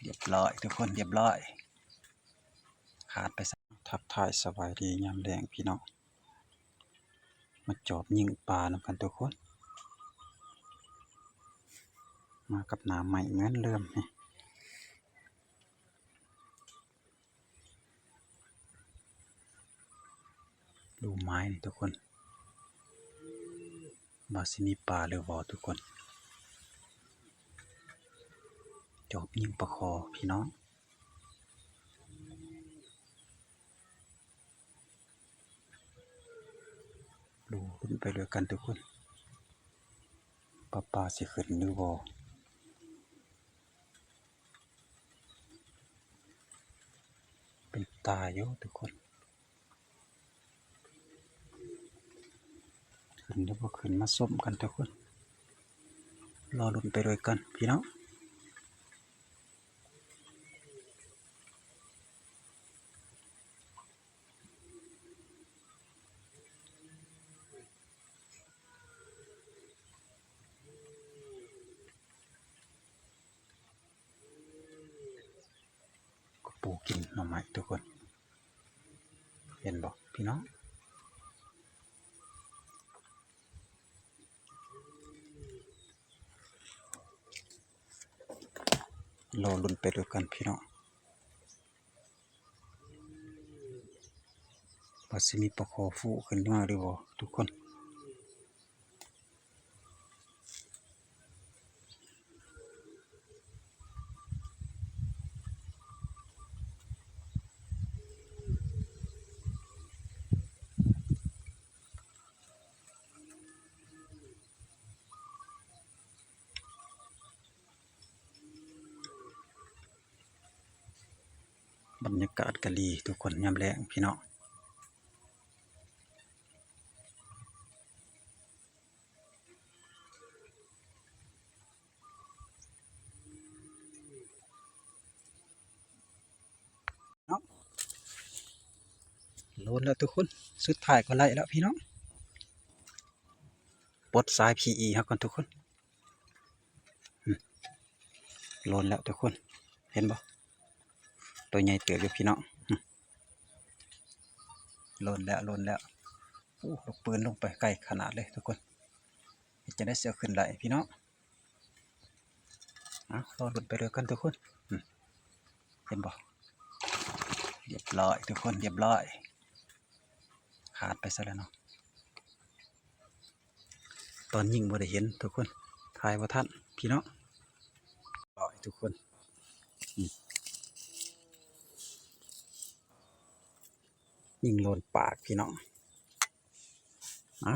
ຮຽບຮ້ອຍທຸກຄົນ ຮຽບຮ້ອຍ ຂາດໄປ. ທັກທາຍສະບາຍດີຍາມແລງພີ່ນ້ອງ ມາຈອບຍິງປານຳກັນທຸກຄົນ ມາກັບໜ້າໄມ້ເໝືອນເດີມ. ດູໄມ້ນີ້ທຸກຄົນ ວ່າຊິມີປາຫຼືບໍ່ທຸກຄົນ ຈອບຍິງປາຄໍພີ່ນ້ອງ. ລຸ້ນໄປດ້ວຍກັນທຸກຄົນ ວ່າປາຊິຂຶ້ນຫຼືບໍ່. ເປັນຕາຢູ່ທຸກຄົນ ຂຶ້ນຫຼືບໍ່ຂຶ້ນ ມາຊົມກັນທຸກຄົນ ລໍລຸ້ນໄປດ້ວຍກັນພີ່ນ້ອງ. ກະປູກິນໜໍ່ໄມ້ທຸກຄົນ ເຫັນບໍ່ພີ່ນ້ອງ? ລໍລຸ້ນໄປດ້ວຍກັນພີ່ນ້ອງ ວ່າຊິມີປາຄໍຟູຂຶ້ນມາຫຼືບໍ່ທຸກຄົນ. ບັນຍາກາດກະດີທຸກຄົນ ຍາມແລງພີ່ນ້ອງ. ເນາະ ໂລນແລ້ວທຸກຄົນ ສຸດທ້າຍກໍໄດ້ແລ້ວພີ່ນ້ອງ. ປົດສາຍພີອີເຮົາກ່ອນທຸກຄົນ. ອືມ ໂລນແລ້ວທຸກຄົນ ເຫັນບໍ່? ໂຕໃຫຍ່ເຕີບຢູ່ພີ່ນ້ອງ. ອືມ ໂລນແລ້ວ ໂລນແລ້ວ. ໂອ້ ລູກປືນລົງໄປໄກຂະໜາດເລີຍທຸກຄົນ ເຮັດຈັ່ງໃດຊິເອົາຂຶ້ນໄດ້ພີ່ນ້ອງ? ເອົາ ລໍລຸ້ນໄປດ້ວຍກັນທຸກຄົນ. ອືມ ເຫັນບໍ່? ຮຽບຮ້ອຍທຸກຄົນ ຮຽບຮ້ອຍ ຂາດໄປຊະແລ້ວເນາະ. ຕອນຍິງບໍ່ໄດ້ເຫັນທຸກຄົນ ຖ່າຍບໍ່ທັນພີ່ນ້ອງ. ຮ້ອຍທຸກຄົນ ອືມ ຍິງໂລນປາກພີ່ນ້ອງ. ອາ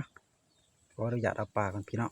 ຂໍອະນຸຍາດເອົາປາກ່ອນພີ່ນ້ອງ.